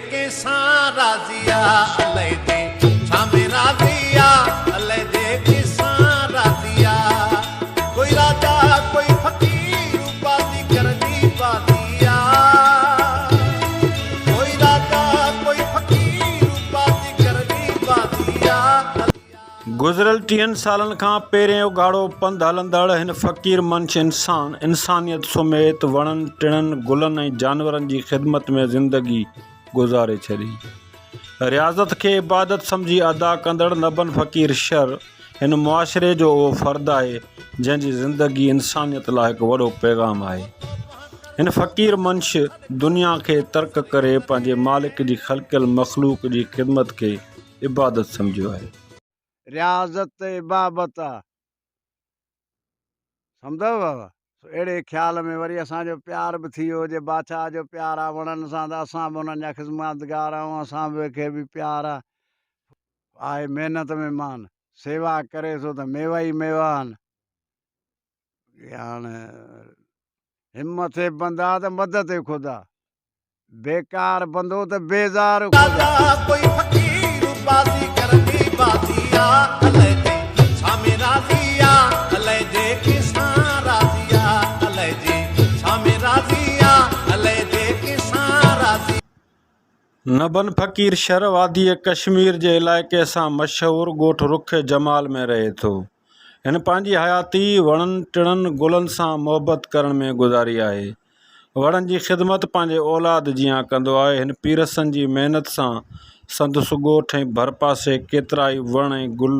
ڪنهن سان راضي آ الائي جي ڇا ۾ راضي آ الائي جي ڪنهن سان راضي آ ڪوئي راجا ڪوئي فقير بازيگر جي بازي آ ڪوئي راجا ڪوئي فقير بازيگر جي بازي آ. گذريل ٽيهن سالن کان پيرين اگهاڙو پنڌ هلندڙ هن فقير منش انسان، انسانيت سميت وڻن ٽڻن، گلن ۽ جانورن جي خدمت ۾ زندگي گذاري ڇڏي. رياضت کي عبادت سمجهي ادا ڪندڙ نبن فقير شر هن معاشري جو اهو فرد آهي، جنهن جي زندگي انسانيت لاء هڪ وڏو پيغام آهي. هن فقير منش دنيا کي ترڪ ڪري پنهنجي مالڪ جي خلقيل مخلوق جي خدمت کي عبادت سمجهيو آهي. رياضت عبابت آ. سمجهو بابا. سو اهڙي خيال ۾ وري اسان جو پيار به ٿي ويو جي بادشاهه جو پيار آ وڻن سان ته اسان به انهن جا خدمتگار آهيون اسان به کي به پيار آ. آهي محنت ۾ مان. سيوا ڪري ٿو ته ميوا ئي ميوا آهن. هاڻ همٿ بندا ته مدد خدا. بيڪار بندو ته بيزار خدا. ڪوئي فقير بازيگر جي بازي آ الائي جي ڇا ۾ راضي آ الائي جي ڪنهن سان راضي آ الائي جي ڇا ۾ راضي آ الائي جي ڪنهن سان راضي. نبن فقير شھر واديء ڪشمير جي علائقي سان مشهور ڳوٺ رخ جمال ۾ رهي ٿو. هن پنهنجي حياتي وڻن ٽڻن گلن سان محبت ڪرڻ ۾ گذاري آهي. وڻن جي خدمت پنهنجي اولاد جيان ڪندو آهي. هن پيرسن جي محنت سان سندس ڳوٺ ۽ ڀرپاسي ڪيترائي وڻ ۽ گل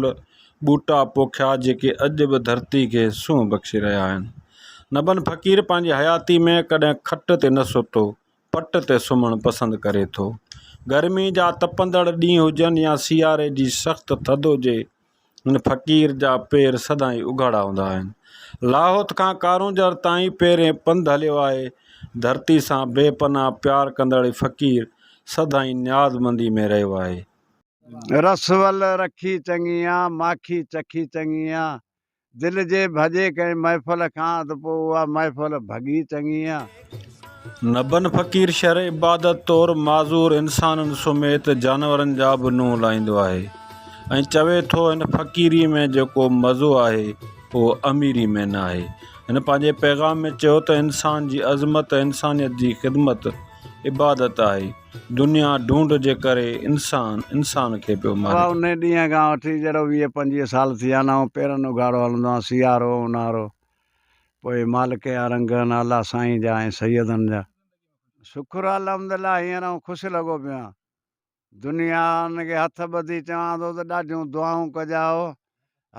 ٻوٽا پوکيا جيڪي اڄ به ڌرتي کي سونهن بخشي رهيا آهن. نبن فقير پنهنجي حياتي ۾ ڪڏهن کٽ تي نه ستو، پٽ تي سمهڻ پسند ڪري ٿو. گرمي جا تپندڙ ڏينهن هجن يا سياري جي سخت ٿڌ هجي، هن فقير جا پير سدائين اگهاڙا هوندا آهن. لاهوت کان ڪارونجهر تائين پيرين پنڌ هليو آهي. ڌرتي سان بي پناهه پيار ڪندڙ هي فقير سدائين نيازمندي ۾ رهيو آهي. رس ول رکي چڱي آ، ماکي چکي چڱي آ. دل جي ڀڄي ڪنهن محفل کان ته پوء اها محفل ڀڳي چڱي آ. نبن فقير شھر عبادت طور معذور انسانن سميت جانورن جا به نونهن لاهيندو آهي ۽ چوي ٿو هن فقيري ۾ جيڪو مزو آهي اهو اميري ۾ ناهي. هن پنهنجي پيغام ۾ چيو ته انسان جي عظمت انسانيت جي خدمت عبادت آهي. دنيا ڍونڍ جي ڪري انسان انسان کي پيو ماري. انهي ڏينهن کان وٺي جهڙو 20 25 سال ٿي ويا آهن آئون پيرن اگهاڙو هلندو آهيان سيارو اونهارو. پوء مالڪ جا رنگ آهن الله سائين جا ۽ سيدن جا. شڪر آ الحمدلله هينئر آئون خوش لڳو پيو آهيان. دنيا وارن کي هٿ ٻڌي چوان ٿو ته ڏاڍيون دعائون ڪجائو،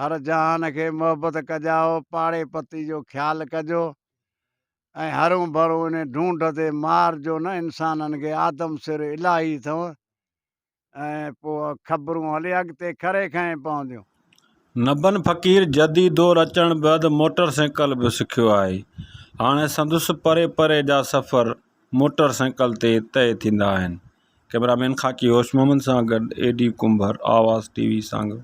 هر جهان کي محبت ڪجائو، پاڙي پتي جو خيال ڪجو ۽ هرون ڀرون انهي ڍونڍ تي مارجو نه انسانن کي آدم سر الاهي اٿئون. ۽ پوء خبرون هلي اڳتي کري کنئين پونديون. نبن فقير جديد دور اچڻ بعد موٽر سائيڪل به سکيو آهي. هاڻي سندس پري پري جا سفر موٽر سائيڪل تي طئي ٿيندا آهن. ڪئميرا مين خاڪي هوش محمد سان گڏ اي ڊي ڪنڀر، آواز ٽي وي سانگهڙ.